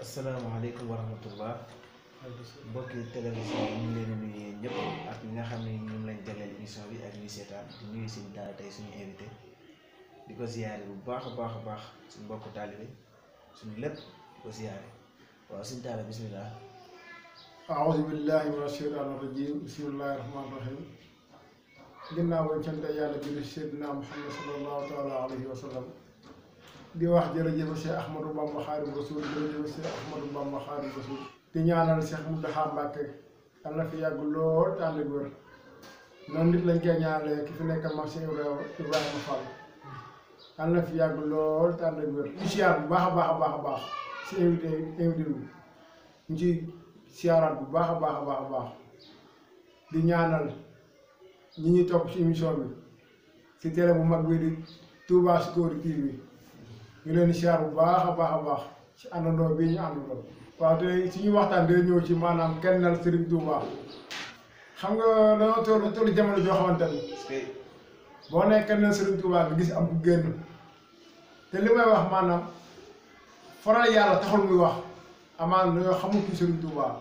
asalaamaaleykum wa rahmatullah mbokki télévision yi ñu ngi leen di nuyu yéen ñëpp ak ñi nga xam ne ñoom lañ jagleel émission bi ak ñuy seetaan di nuyu suñu daara tey suñu invité di ko ziyaare bu baax a baax suñu mbokku taalibe suñu lépp di ko ziyaare waaw suñu taala bismillah. aouzu billahi mina shaytaani rajim bismillahi rahmaani rahim ginnaaw bañ sant yàlla julli Seydina Muhammad sallallahu taala alayhi wa sallam di wax jërëjëf Cheikh Ahmadou Bamba Xaadimu Rasuul jërëjëf Cheikh Ahmadou Bamba Xaadimu Rasuul di ñaanal Cheikh Mountakha Mbacké yàlla na fi yàgg lool te ànd ak wér noonu nit lañ koy ñaanalee ki fi nekk Maam Cheikh Ibrahima Fall yàlla na fi yàgg lool te ànd ak wér di siyaar bu baax a baax si invité bi ñu ci siyaaraat bu baax a baax di ñaanal ñi ñuy topp ci émission bi si télé bu mag bi di Touba Chicory TV ñu leen di siyaar bu baax a baax ci àndandoo bii ñu àndandoo waaw te suñu waxtaan day ñëw ci maanaam kennal Serigne Touba xam nga dañoo toll jamono joo xamante ni boo nee kennal Serigne Touba nga gis am ku génn te li may wax maanaam faral yàlla taxul muy wax amaan dañoo xamul ci Serigne Touba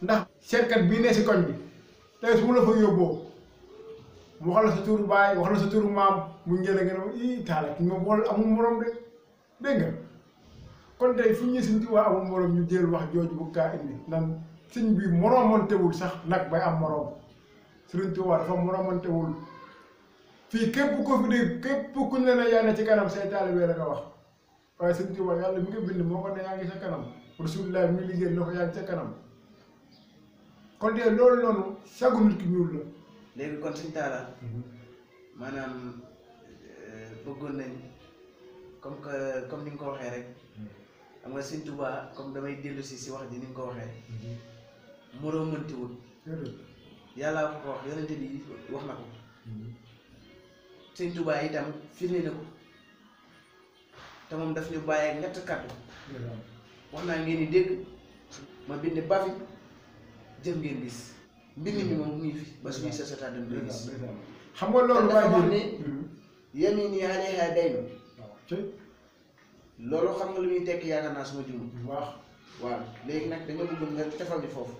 ndax seetkat bii ne si koñ bi tey su mu la fa yóbboo mu wax la sa turu baay wax la sa turu maam mu ngeen a gën a ii taala ki moom xool amul morom de dégg nga kon tey fu ñu Sëñ Tuubaa amul morom ñu jël wax jooju bu kaa indi nan sëñ bi moromantewul sax nag bay am morom Sëriñ Tuubaa dafa moromantewul fii képp ko fi dégg képp ku ñu ne yaa ne ci kanam say taalibe la nga wax waaye Sëñ Tuubaa yàlla mi nga bind moo ko ne yaa ngi sa kanam Rasulullah mi liggéey na ko yaa ngi sa kanam kon tey loolu noonu sagu nit ki ñuul la. léegi kon suñu taala maanaam bëggoon nañ comme ni nga ko waxee rek xam nga Sëñ Tuubaa comme damay dellu si wax ji ni nga ko waxee moroom mëntiwul yàlla ko wax yonente bi wax na ko Sëñ Tuubaa itam firnde na ko te moom daf ñu bàyyee ñett kàddu wax naa ngeen di dégg ma bind bafi jëf ngeen gis mbind mi moom mu ngi fi ba suñuy sasata dem koy gis xam nga loolu dafa wax ne yamini alayha daynu loolu xam nga lu muy tekki yaakaar naa suma jum waaw léegi nag dañoo bëgg nga tefal di foofu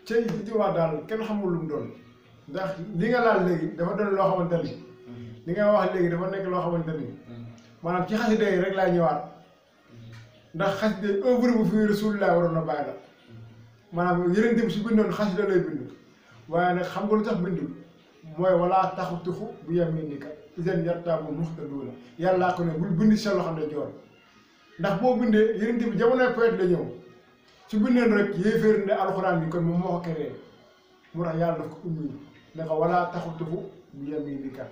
cey di wax daal kenn xamul lu mu doon ndax li nga laal léegi dafa doon loo xamante ni li nga wax léegi dafa nekk loo xamante ni maanaam ci xasida yi rek laay ñëwaat ndax xasida œuvre bu fi Rasulullah waroon na bàyyi la maanaam yeneen dem su bindoon xasida lay bind waaye nag xam nga lu tax bindul mooy wala taxutuxu bu yaminika isan yartaabu muxtaduuna yàllaa ko ne bul bind sa loxo ndeyjoor ndax boo bindee yeneen bi jamonoy poète la ñëw su bindoon rek yéeféer ne alxuraan bi kon moom moo ko créé mu tax yàlla daf ko ummi ne ko wala taxutuxu bu yaminika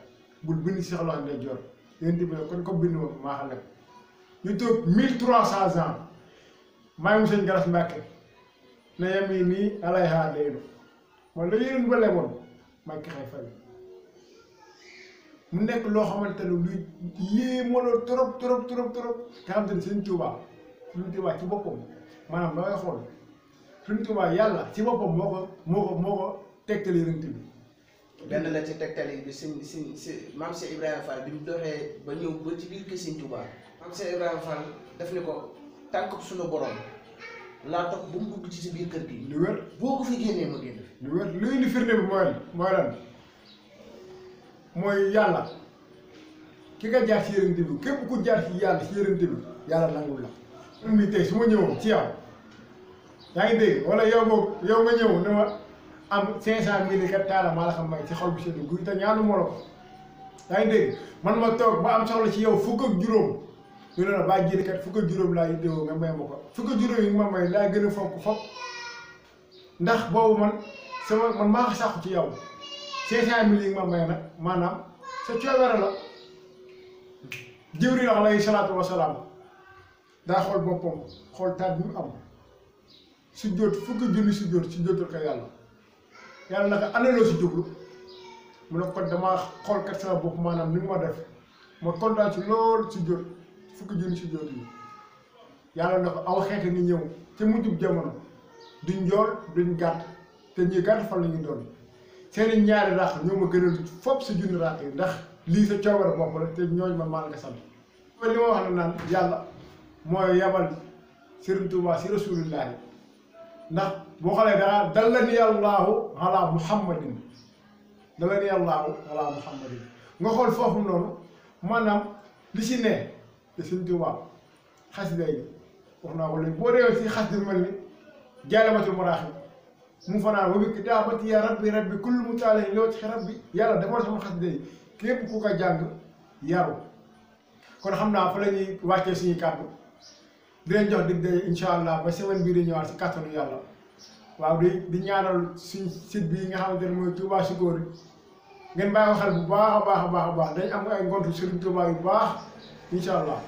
bul bind sa loxo ndeyjoor yeneen bi ne kon ko bind moom maa xam ne ñu toog 1300 ans maa ngi sëñ Galas Mbàkke ne yami nii alayha daynu mooy la yeneen ba leboon maa ki xay fay mu nekk loo xamante ne luy yéemaloo trop nga xam te ne Sëñ Tuubaa ci boppam maanaam looy xool Sëñ Tuubaa yàlla ci boppam moo ko tegtali yonent bi benn la ci tegtali bi si Maam Cheikh Ibrahima Fall bi mu doxee ba ñëw ba ci biir kër Sëñ Tuubaa Maam Cheikh Ibrahima Fall daf ni ko tànk suñu borom laa topp bu mu dugg ci si biir kër gi. lu wér boo ko fi génnee ma génn. lu wér luy indi firnde bi mooy lan mooy yàlla ki nga jaar ci yërënte bi képp ku jaar ci yàlla ci yërënte bi yàlla nangul la. ñun bi tey su ma ñëwoon ci yow yaa ngi dégg wala yow nga ñëw ne ma am 500.000 kat taala maa la xam may ci xol bu sedd guy te ñaanu ma la ko yaa ngi dégg man ma toog ba am soxla ci yow fukk ak juróom. ñu ne la baa jëli kat fukk ak juróom laa yittewoo nga may ma ko fukk ak juróom yi ma may laa gën a fonk fop ndax boobu man maa ko sàkku ci yow 500.000 yi ma may nag maanaam sa coobere la Jibril alayhi salaatu wa salaam daa xool boppam xool taat bi mu am su jot fukki junni su jotal ko yàlla naka analoo si jublu mu ne ko damaa xool kat sama bopp maanaam ni mu ma def ma kontaan si lool si jot fukki junni si jot yi yàlla na ko aw xeeti ni ñëw ca mujjub jamono duñ njool duñ gàtt te ñuy gàtt fan la ñu doon seeni ñaari ràq ñoo ma gënal fopp sa junni ràq yi ndax lii sa coobare bopp la te ñooñ ma maa nga sant li ma wax na naan yàlla mooy yabal Serigne Touba si rasulillahi ndax boo xoolee daa dallani allahu ala muhammadin dallani allahu ala muhammadin nga xool foofu noonu maanaam li si ne te Serigne Touba xasida yi wax naa ko léegi boo déwee si xasida mel ni Jaalibatul Maraaxib mu fanaan wa bi kitaabati ya rabbi rabbi kullu mutaalin loo ci rabbi yàlla defal sama xasida yi képp ku ko jàng yaru kon xam naa fa la ñuy wàccee suñuy kàddu di leen jox dig day incha allah ba semaine bii di ñëwaat si kàttanu yàlla waaw di ñaanal suñ site bii nga xamante ne mooy Touba Chicoori ngeen bàyyi ko xel bu baax a baax a baax a baax dañ am ay ngontu Serigne Touba yu baax incha allah.